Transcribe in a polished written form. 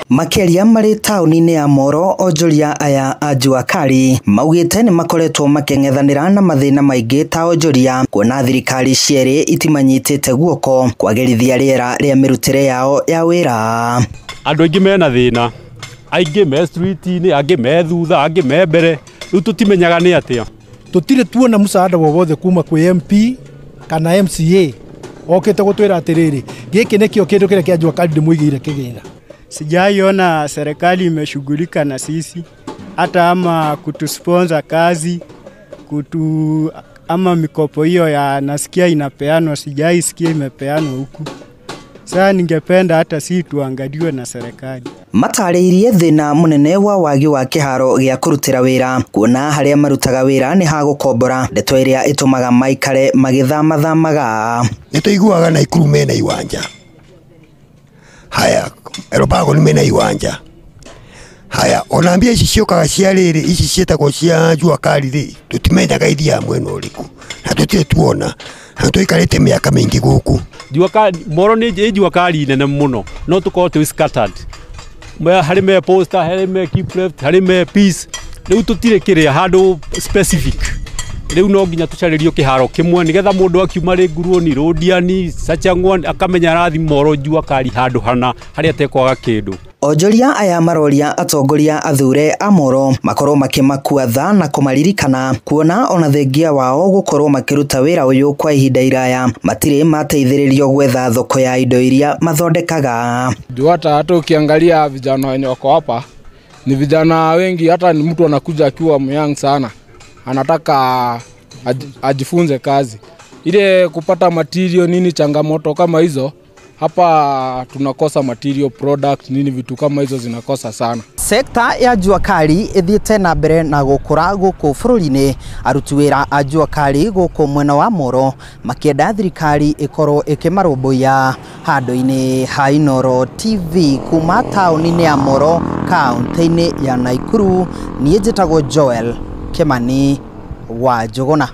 Makĩaria marĩ taũni-inĩ ya Moro, onjoria aya a Jua Kali maugĩte nĩ makoretwo makĩng'ethanĩra na mathĩna maingĩ ta onjoria, kuona thirikari cierĩ itimanyitĩte guoko kwagĩrithia rĩera rĩa mĩrutĩre yao ya wĩra. Andũ aingĩ mena thĩna, aingĩ me street-inĩ, angĩ me thutha, angĩ me mbere, rĩu tũtimenyaga nĩ atĩa. Tũtirĩ tuona mũsaada wowothe kuma kwĩ MP kana MCA okĩte gũtwĩra atĩrĩrĩ, gĩkĩ nĩkĩo kĩndũ kĩrĩa kĩa Jua Kali ndĩmũigĩire kĩgĩna. Sijaiona serikali imeshughulika na sisi hata ama kutusponsor kazi kutu ama mikopo hiyo ya nasikia inapeanwa, sijaisikia imepeanwa huku. Sasa ningependa hata si tuangaliwe na serikali. Matarĩirie thĩna mũnene wa wagi wa kĩharo gĩa kũrutĩra wĩra, kuona harĩa marutaga wĩra nĩ ha gũkombora, ndeto ĩrĩa ĩtũmaga maikare magĩthamathamaga. Nĩ tũiguaga Naikuru mena iwanja, haya Elbagon mena iwanja, haya ona mbia ici ciũkaga cia rĩrĩ, ici ciĩtagwo cia Jua Kali rĩ, tũtimenyaga ithiaga mwena ũrĩkũ na tũtirĩ tuona, na tũikarĩte mĩaka mĩingĩ gũkũ. Jua Kali Moro nĩ Jua Kali nene mũno, no tũkorwo twĩ scattered, harĩ me Posta, harĩ me Keep Left, harĩ me Peace, rĩu tũtirĩ kĩrĩa handũ specific. Rĩu no nginya tũcarĩrio kĩharo kĩmwe nĩgetha mũndũ akiuma rĩ Nguruoni, Rũdiani, Sachang'wa akamenya arathi Moro Jua Kali handũ hana harĩa atekwaga kĩndũ. Onjoria aya maroria atongoria athure a Moro makorwo makĩmakua tha na kũmaririkana, kuona ona thengia wao gũkorwo makĩruta wĩra ũyũ kwa ihinda iraya matirĩ mateithĩrĩrio gwetha thoko ya indo iria mathondekaga. Juu hata ukiangalia vijana wenye wako hapa ni vijana wengi, hata ni mtu anakuja akiwa myoung sana, anataka ajifunze kazi ile, kupata material nini, changamoto kama hizo hapa tunakosa material product nini, vitu kama hizo zinakosa sana. Sekta ya Jua Kali ithiĩte na mbere na gũkũra gũkũ bũrũri-inĩ, aruti wĩra a Jua Kali gũkũ mwena wa Moro makĩenda thirikari ĩkorwo ĩkĩmarũmbũiya. Handũ-inĩ ha Inooro TV kuma taũni-inĩ ya Moro kaũntĩ-inĩ ya Naikuru, niĩ njĩtagwo Joel Kimani wa Njũgũna.